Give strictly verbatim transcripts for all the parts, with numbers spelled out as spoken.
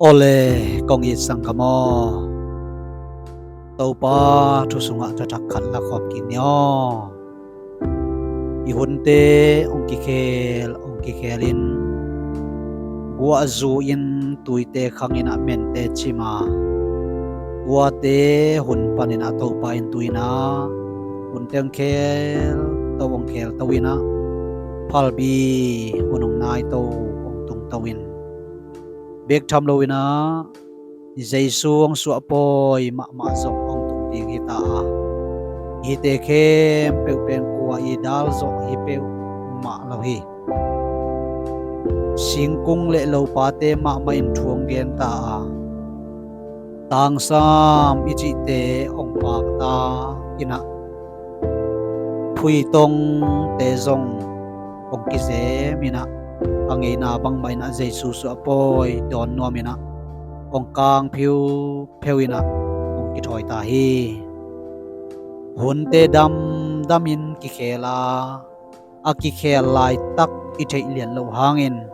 Awle, kong it sanggam aw, Topa thu sungah thuthak khat lakhawm kik ni aw. I hunte hong kikhel hong kikhelin, guahzu in tuite khangin ah mente cima, tuate hun panin ah Topa in tuinah hunte hong khel to hong khel to inah, phalbi hun hong nai to hong tung to in, bek tham lo inah Jesu hong suahpawi mahmah zong hong tung ding hi ta a, hihte khempeuh pen kua i dal zawh hi peuhmah lo hi. Singkung le lopate mahmah in thu hong gen ta a, tangsam i cihte hong pakta inah, phuitongte zong hong kizem inah, a ngeina bangmah inah Jesu suahpawi dawn nuam inah hong kang phiupheu inah hong kithawi ta hi. Hunte damdamin kikhel a, a kikhel laitak i theih lian loh hangin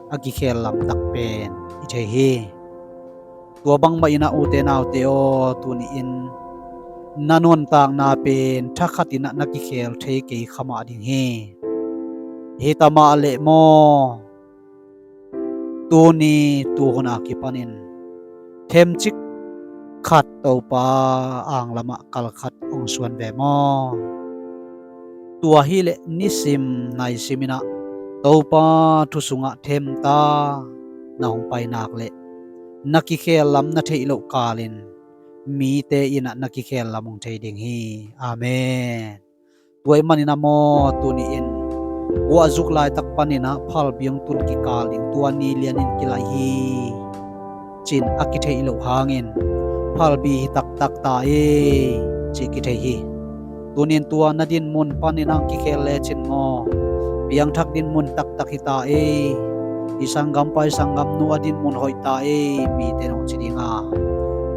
a kikhel lamtak pen i thei hi. Tua bangmah inah ute naute aw, tuni-in na nuntakna pen thakhat inah na kikhel thei kei kha mah ding hi. Hi ta mah leh maw, tuni tuhun a kipanin themcik khat Topa anglamah kalkhat hong suan ve maw? Tua hileh nisim naisim inah Topa thu sungah themta na hong pai nak leh, na kikhel lam na theih loh kalin mite inah na kikhel lam hong thei ding hi. Amen. Tua ahih manin ah maw, tuni-in guahzuk laitak panin ah phalbi hong tun kikal ding, tua ni lianin kilaih hi, ci-in a kitheih loh hangin phalbi hi taktak ta ei, ci kithei hi. Tuni-in tua na dinmun panin ah hong kikhel lecin maw, piangthak dinmun taktak hi ta ei, i sanggampa i sanggamnu a dinmun hoih ta ei, mite in hong ci ding a,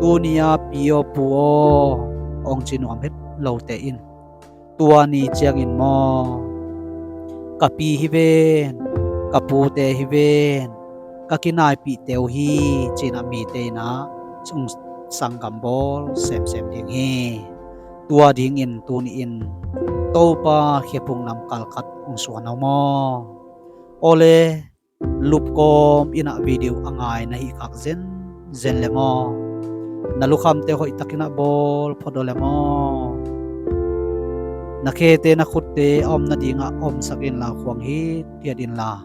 tuni-a pi aw pu aw hong ci nuam het lote in, tua ni ciangin maw, ka pi hi ven, ka pute hi ven, ka kinaipihte uh hi, ci-in ah mite in ah hong sanggam bawl semsem ding hi. Tua dingin tuni-in Topa khephung nam kalkhat hong suan aw maw? Awle, lupkawm in ah video a ngai na hih khak zenzen le maw, na lukhamte hoihtakin ah bawl phot aw le maw? Na khete na khutte a om nadingah omsak inla, khuang hithiat inla,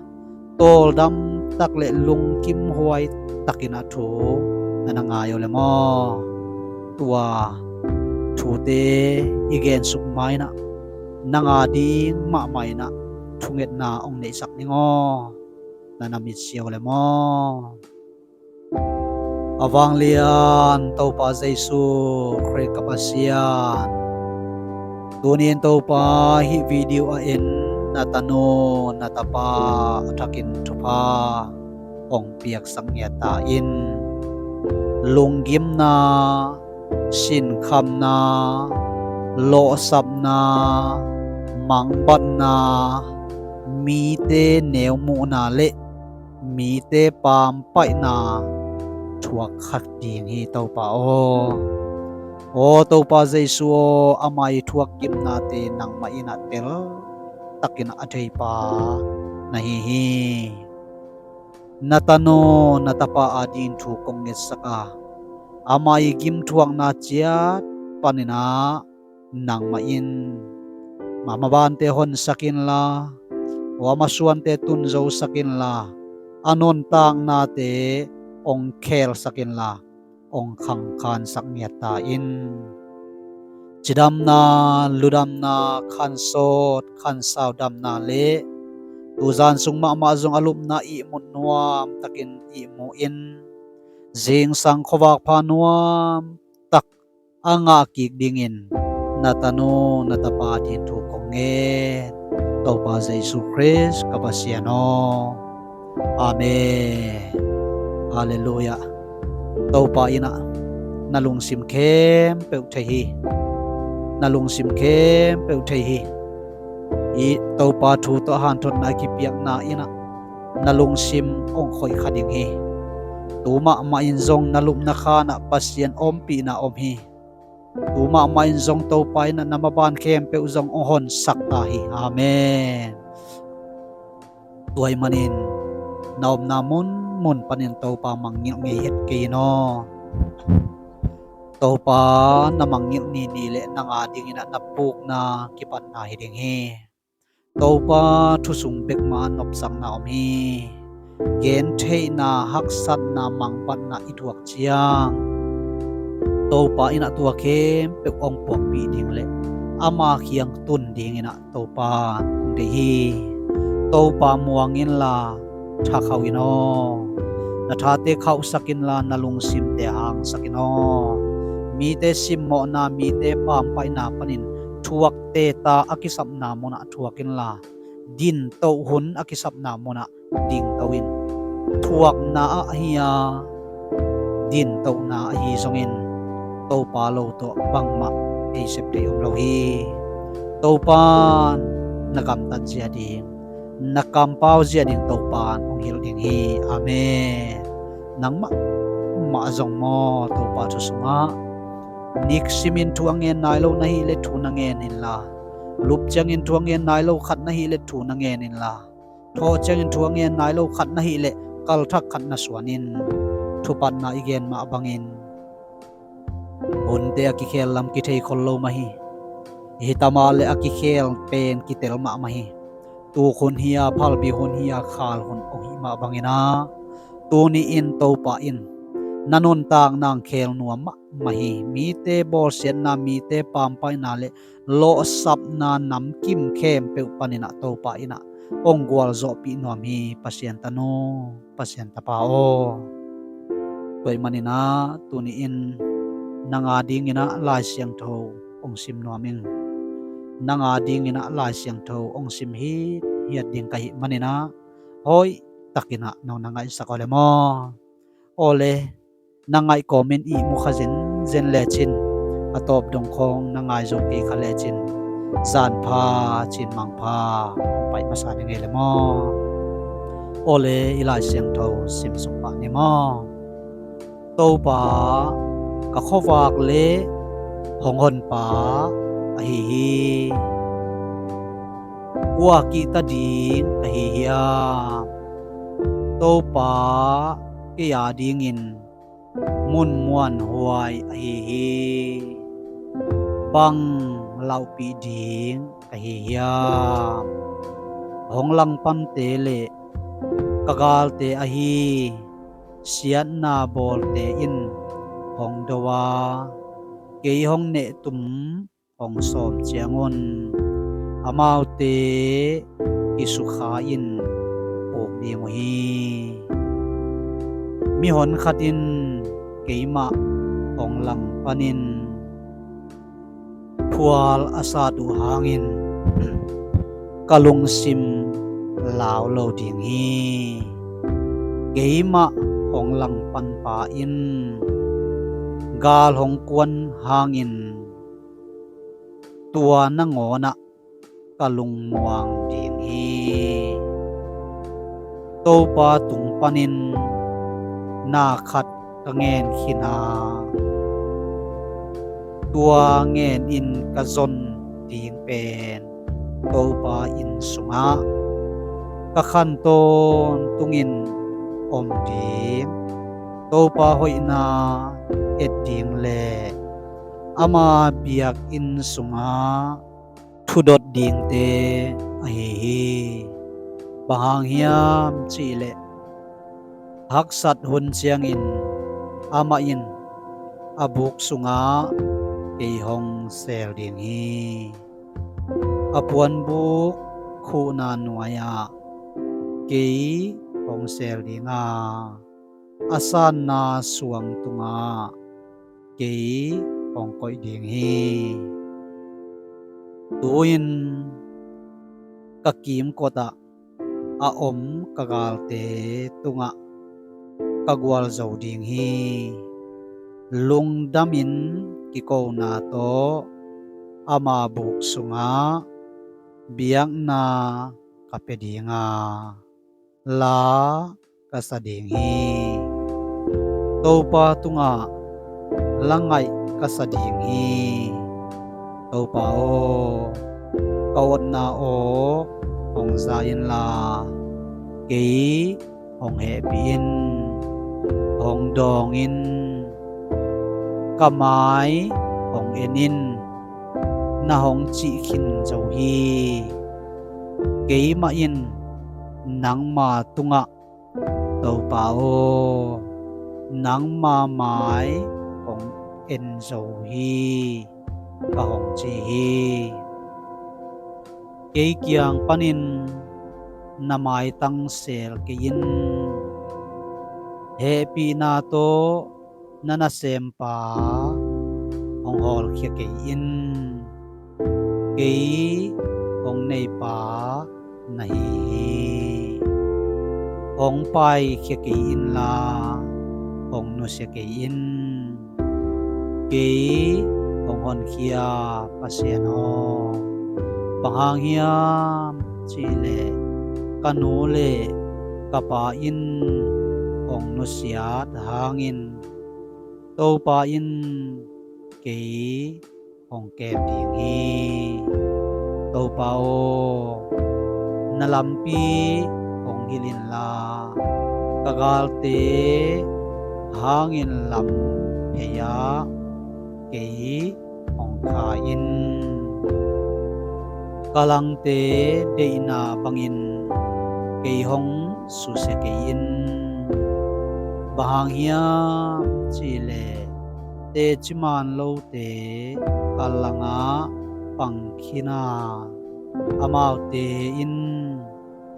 tawldam tak le lungkim huai takin ah thu na na ngai aw le maw? Tua thute i gensuk ma-in ah nang a ding mahmah in ah thungetna hong neihsak ning aw. Na na mitsi aw le maw? A vanglian Topa Jesu Khrih ka Pasian, tuni-in Topa hih video a en na tanu na tapa a thakin thupha hong piaksak ngiat ta in. Lunggimna, sinkhamna, lawhsapna, mangbatna, mite neumuhna le mite pampaihna thuak kha ding hi Topa aw. Aw Topa Jesu aw, ama i thuak kimnate nangmah in ah teltakin a theipa na hi hi. Na tanu na tapa ading thu kong ngetsak a, ama i gimthuakna ciat panin ah nangmah in ama bante honsak inla, aw ama suante tunzosak inla, a nuntaknate hong khelsak inla, hong khangkhansak ngiat ta in. Cidamna, ludamna, khansawt khansau damna le tuzan sung mahmah zong a lupna ihmut nuamtakin ihmu in, zingsang khuavak pha nuamtak a ngah kik dingin na tanu na tapa ading thu kong ngen Topa Jesu Khrih ka Pasian aw. Amen. Halleluiah. Topa in ah na lungsim khempeuh thei hi. Na lungsim khempeuh thei hi. I Topa thu tawh hanthotna i kipiakna in ah na lungsim hong khoih kha ding hi. Tu mahmah in zong na lupna khanah Pasian ompihna om hi. Tu mahmah in zong Topa in ah na maban khempeuh zong hong honsak ta hi. Amen. Tua ahih manin na omna munmun panin Topa mangngilh ngei het kei in aw. Topa na mangngilh nini le nang adingin ah na pukna kipatna hi ding hi. Topa thu sung bek mah nopsakna om hi. Gentheihna, haksatna, mangbatna i thuak ciang Topa in ah tua khempeuh hong puakpih ding le ama kiang tun dingin ah Topa hong deih hi. Topa muang inla thakhauh in aw. Na thate khauhsak inla na lungsimte hangsak in aw. Mite simmawhna, mite pampaihna panin thuak teta a kisapna munah thuak inla, dintoh hun a kisapna munah dingto in. Thuakna ah hi a, dintohna ahi zongin Topa lo tawh bangmah ei sep thei om lo hi. Topa na gamtat zia ding, na kampau zia ding Topa hong hilh ding hi. Amen. Nangmah mah zong maw Topa thu sungah niksimin thu a ngen nai lo na hih leh thu na ngen inla, lup ciangin thu a ngen nai lo khat na hih leh thu na ngen inla, thawh ciangin thu a ngen nai lo khat na hih leh kalthak khat na suan in. Thupatna i gen mah bangin hunte a kikhel lam kithei khol lo mah hi. Hi tamah le a kikhel pen kitel mahmah hi. Tuk hun hi a, phalbi hun hi a, khal hun hong hih mah bangin ah tuni in Topa in na nuntakna hong khel nuam mahmah hi. Mite bawlsiatna, mite pampaihna le lawhsapna namkim khempeuh panin ah Topa in ah hong gualzawhpih nuam hi. Pasian tanu, Pasian tapa aw. Tua ahih manin ah tuni in nang adingin ah Lai Siangtho hong sim nuam ing. Nang adingin ah Lai Siangtho hong sim hithiat ding ka hih manin ah hoihtakin ah nong na ngaihsak aw le maw. Aw le, na ngaih kawmin ihmu kha zenzen lecin, a tawp dong khawng na ngai zo kei kha lecin, zan pha cin mang pha hong pai masa ding ei le maw. Aw le, i Lai Siangtho sim suk pah ni maw. Topa, ka khuavak le hong honpa ahi hi. Kua kihta ding ka hi hiam? Topa, kei adingin mun muanhuai ahi hi. Bang lauhpih ding ka hi hiam? Hong langpante le ka galte ahi siatna bawlte in hong do a, kei hong nehtum hong sawm ciangun amaute kisukha-in puk ding uh hi. Mihon khat in keimah hong langpanin phual a sat uh hangin ka lungsim lau lo ding hi. Keimah hong langpanpa in gal hong kuan hangin tua nangawnah ka lungmuang ding hi. Topa tung panin na khat ka ngen khin a, tua ngen in ka zon ding pen Topa inn sungah ka khan tawntungin om ding. Topa hoihna et ding le ama biakinn sungah thudot dingte ahi hi. Bang hang hiam cihleh haksat hun ciangin amah in a buk sungah kei hong sel ding hi. A puanbuk khuhna nuai-ah kei hong sel ding a, a sanna suang tungah kei hong koih ding hi. Tu-in ka kimkotah a om ka galte tungah ka gualzo ding hi. Lungdamin kikona tawh ama buk sungah biakna ka pia ding a, la ka sa ding hi. Topa tungah la ngaih ka sa ding hi. Topa aw, ka otna aw hong za inla, kei hong hehpih in. Hong dawng in, ka mai hong en in, na hong cih khin zo hi. Keimah in nangma tungah, Topa aw, nangma mai hong en zo hi, ka hong ci hi. Kei kiang panin na maitang sel kei in. Hehpihna tawh na nasempa hong hawlkhia kei in. Kei hong neipa na hi hi. Hong paikhia kei inla, hong nusia kei in. Kei hong honkhia Pasian aw, bang hang hiam cihleh ka nu le ka pa in hong nusiat hangin Topa in kei hong kem ding hi. Topa aw, na lampi hong hilh inla, ka galte hangin lam phei-ah kei hong kha in. Ka langte deihna bangin kei hong susia kei in. Bang hang hiam cihleh teci man lote ka langah pang khin a, amaute in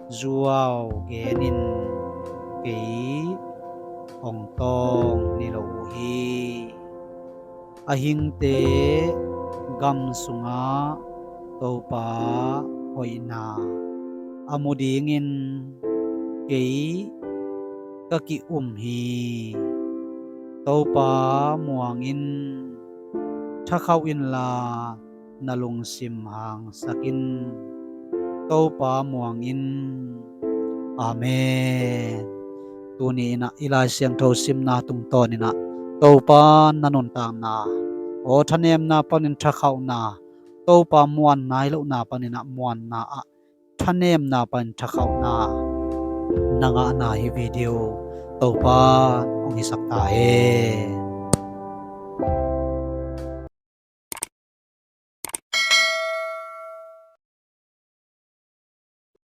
zuau genin kei hong tawng ni lo uh hi. A hingte gam sungah Topa hoihna a mu dingin kei ka ki-um hi. Topa muang in, thakhauh inla na lungsim hangsak in. Topa muang in. Amen. Tuni inah i Lai Siangtho simna tungtawn inah Topa na nuntakna aw thanemna panin thakhauhna, Topa muan nai lohna paninah muanna ah thanemna panin thakhauhna na ngahna hi video Topa hong hisak ta hen.